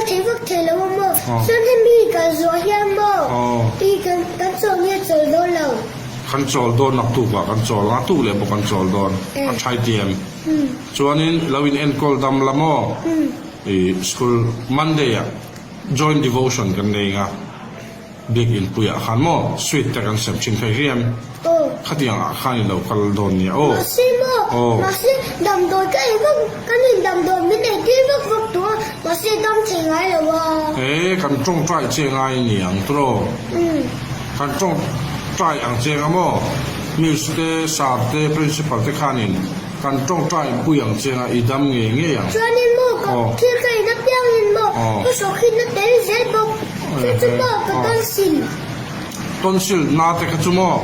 thei vak thei lo a maw? Chuan hemi kal zuah hian maw i kan kan chawl nge chawl dawn lo? Kan chawl dawn naktuk ah kan chawl ang a tuk leh pawh kan chawl dawn a thai tiam. Chuanin lo in enkawl dam la maw i school Monday ah joint devotion kan nei ang a. Biak inpuiah khan maw sweet te kan sem thin thei riam. Aw. Khatiang ah khan i lo kal dawn nia aw. Mahse maw, Aw. mahse damdawi ka ei vak, kan in damdawi min ei tir vak vak tawh a, mahse dam thei ngai lo a. E, kan tawngtai che ngai ni ang tawh. Umm. Kan tawngtai ang che nga maw, Miss te, Sir te, Principal te khanin Kan tawngtai pui ang che nga i dam ngei ngei ang. Chuanin maw ka thil ka in apiangin maw ka hrawk hi na tel zel bawk. Chu chu maw ka tonsil. Tonsil na te kha chu maw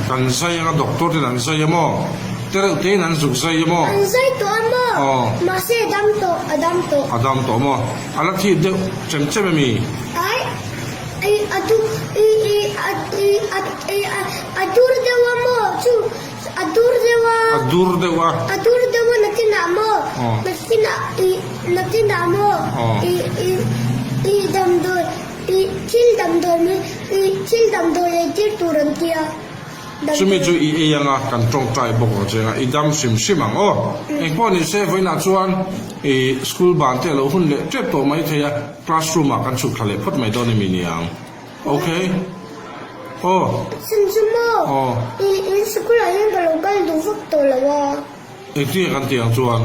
kan zai anga doctor ten an zai a maw te reuh te in an zuk zai a maw. An zai tawh a maw mahse a dam tawh a dam tawh. A dam tawh maw a la thih deuh chem chem a mi? Ai i a du i i a i a i a dur deuh a maw chu. A dur deuh a. A dur deuh a. A dur deuh a nakinah maw? Nakinah i nakinah maw? I i i damdawi i thil damdawi mi i thil damdawi ei tir tur an ti a. Chumi chu i ei anga kan tawngtai bawk ang che anga i dam hrim hrim ang aw. Engpawh ni se vawiinah chuan i school ban te a lo hun leh tep tawh mai thei a, classroom ah kan chhuk thla leh phawt mai dawn emi niang. Ok. Aw. Chhan chu maw? Aw. I in sikul ah hian ka lo kal duh vak tawh lo a. Engtin nge kan tih ang chuan?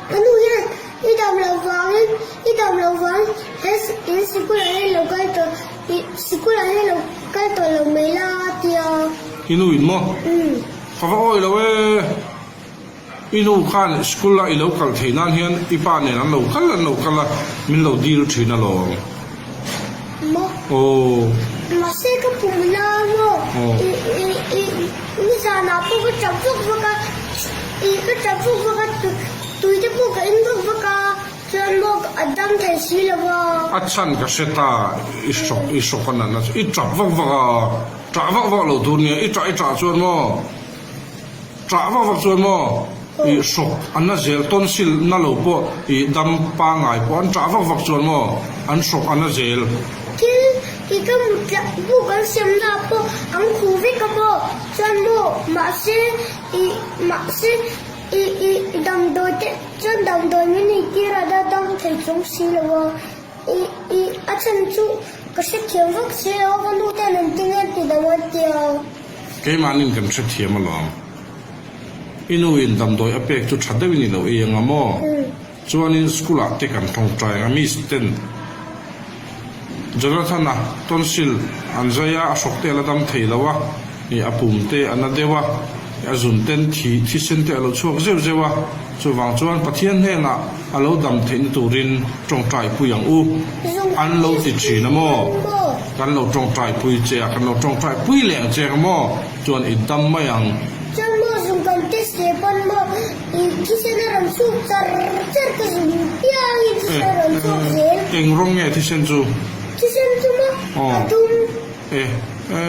Ka nu hian i dam loh vangin, i dam loh vang he in sikul ah hian lo kal tawh, i sikul ah hian lo kal tawh lo mai la a ti a. I nu in maw? Umm. Ka va awi lo e. I nu khan school a i lo kal theih nan hian i pa nen an lo kal an lo kal a, min lo dil thin alawm. Maw? Aw. Mahse ka pum la maw? Aw. I i i nizanah pawh ka tap vak vak a, i ka tap vak vak a, tui te pawh ka en vak vak a, chuan maw a dam thei si lo a. A chhan ka hre ta, i hrawk i hrawk a natna chu i tap vak vak a, tah vak vak lo tur nia, i tah i tah chuan maw? Ṭah vak vak chuan maw i hrawk an na zel tonsil na lo pawh i dam pangngai pawh an ṭah vak vak chuan maw an hrawk an na zel. Thil i ka mut tlah buk an siamna ah pawh an khuh vek a maw chuan maw mahse i mahse i i damdawi te chuan damdawi min ei tir a da dam thei chung si lo a i i a chhan chu ka hrethiam vak si lo a ka nu ten an ti nge an ti lo an tia. Keimahnin kan hrethiam alawm. I nu in damdawi a pek chu tha deuhin i lo ei anga maw? Chuanin school ah te kan tawngtai anga miss ten Jonathan-a tonsil an zai a, a hrawk te a la dam thei lo a, ih a pum te a na deuh a, a zun ten thi thisen te a lo chhuak zeuh zeuh a, chuvang chuan Pathian hnenah a lo dam theihna turin tawngtai pui ang u an lo ti thin a maw? Kan lo tawngtai pui che a, kan lo tawngtai pui leh ang che ang maw? Chuan i dam mai ang. Chuan maw zung kan test leh pawn maw i thisen a rawn chhuk char char ka zung piangin thisen a rawn chhuk zel. Eng rawng nge thisen chu? Thisen chu maw a dum. E, e,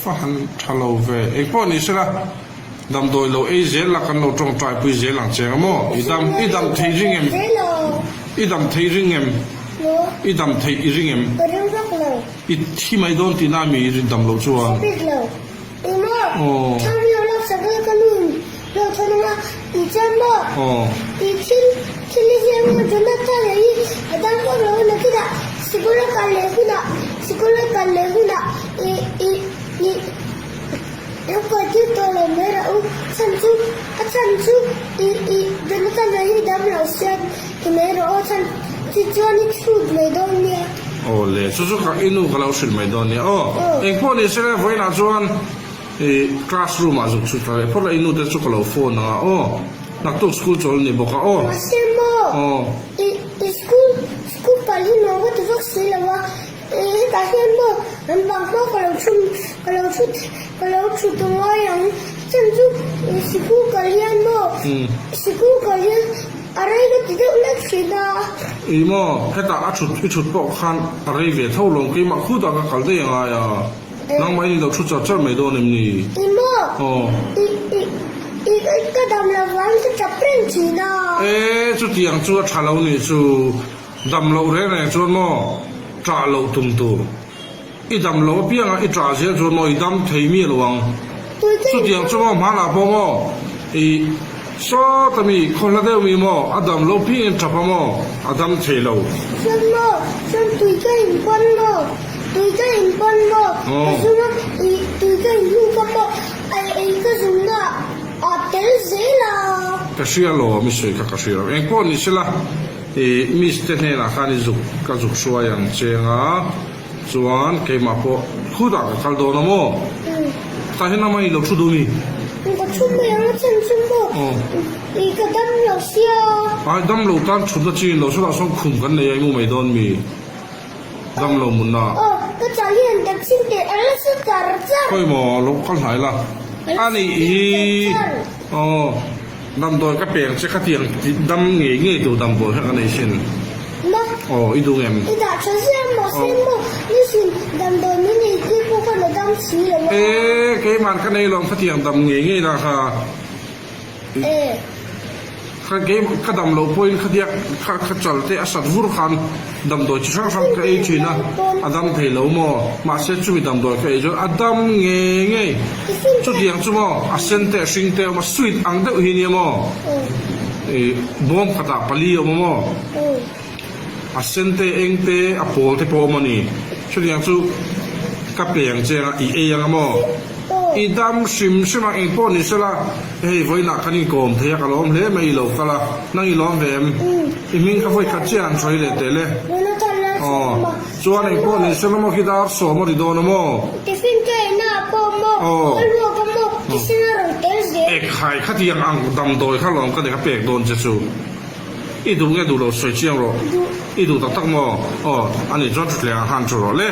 fa han tha lo ve. Eng pawh ni sela, damdawi lo ei zel la kan lo tawngtai pui zel ang che ang maw? I dam, i dam thei ring em? I dam thei ring em? I dam theih i ring em? Ka ring vak lo. I thi mai dawn tihna a mi i rin dam loh chuan. Hre bik lo. I maw? Aw. Thang lo lak sak la ka nu in lo thawn anga i chuan maw? Aw. I thil thil i ziah maw Jonathan a hi a dam vak lo a nakinah sikul a kal leh hunah sikul a kal leh hunah i i i lo kawi tir tawh lo mai rawh u chhan chu a chhan chu i i Jonathan a hi dam lo sian ti mai rawh aw chhan chi chuan i chhut mai dawn nia. Aw le, chu chu ka i nu ka lo hrilh mai dawn nia aw. Engpawh ni se vawiinah chuan i class room ah zuk chhut ta leh phawt la i nu te chu ka lo phone anga aw. Naktuk school chawl ni bawk a aw. Mahse maw i i school school kal hi nuam ka ti vak si lo a, i hetah hian maw an bang hma ka lo thu ka lo thu ka lo thu ta ngai ang chhan chu i sikul kal hian maw sikul kal hian A rei ka ti deuh lek thin a. Ih maw, hetah a thut i thut pawh khan a rei ve tho lawm, keimah khutah ka kal daih a ngai a, nangmah in i lo thu char char mai dawn em ni? Ih maw, Aw. ih ih ih ka dam lo vang ka tap reng thin a. E, chutiang chu a tha lo nih chu. Dam loh reng reng chuan maw ṭah loh tum tur. I dam loh apianga i ṭah zel chuan maw i dam thei miah lo ang. Chutiang chu maw hmanah pawh maw i sawta mi khaw hla deuh mi maw a dam loh piangin ṭap a maw a dam thei lo. Chuan maw chuan tui ka in pawn maw tui ka in pawn maw ka zung a i tui ka in hnu kha maw ei ei ka zungna a tel zel a. Ka hria lo mi sawi kha ka hria lo engpawh ni sela i miss te hnenah khan i zuk ka zuk hruai ang cheng a. Chuan keimah pawh khutah ka kal dawn a maw? Tah hian amah i lo thu duh ni? Ka thu mai ang a chhan chu maw? I ka dam lo sia. Ai dam lo tan thutna chi in lo sawtah sawn khum kan nei a i mu mai dawn mi? Dam lo munna. Aw ka chal hian taxi te a la sa char char. Khawi maw lo kal hnai la. A nih hi aw. Damdawi ka peng che khatiang dam ngei ngei tur damdawi kha ka nei sin. Ma. Aw i duh em? I dah tha zel maw se maw nisin damdawi min ei tir pawh khan a dam si lo a. E keiman ka nei lawm khatiang dam ngei ngei la kha. E. Kha kei ka dam loh pawhin khatia kha kha chal te a sat vur khan damdawi chi hrang hrang ka ei thin a, a dam thei lo maw? Mahse chumi damdawi ka ei chuan a dam ngei ngei. Chutiang chu maw a sen te a hring te a awm a, sweet ang deuh hi nia maw? Ih bawm khatah pali a awm a maw? A sen te eng te a pawl te pawh a awm a ni. Chutiang chu ka peng cheng a, i ei ang a maw? I dam hrim hrim a, engpawh ni sela, hei vawiinah kan inkawm thei a, ka lawm hle mai i lo kal a, nang i lawm ve em? I hming kha vawi khat chiah an sawi leh teh le. Aw, chuan engpawh ni sela maw khi dar sawm a ri dawn a maw? Aw, ekhai khatiang ang damdawi kha lawm ka ni ka pek dawn che chu. I duh nge duh lo sawi chiang rawh. I duh tak tak maw? Aw, ani chuan thutthleng ah khan thu rawh le.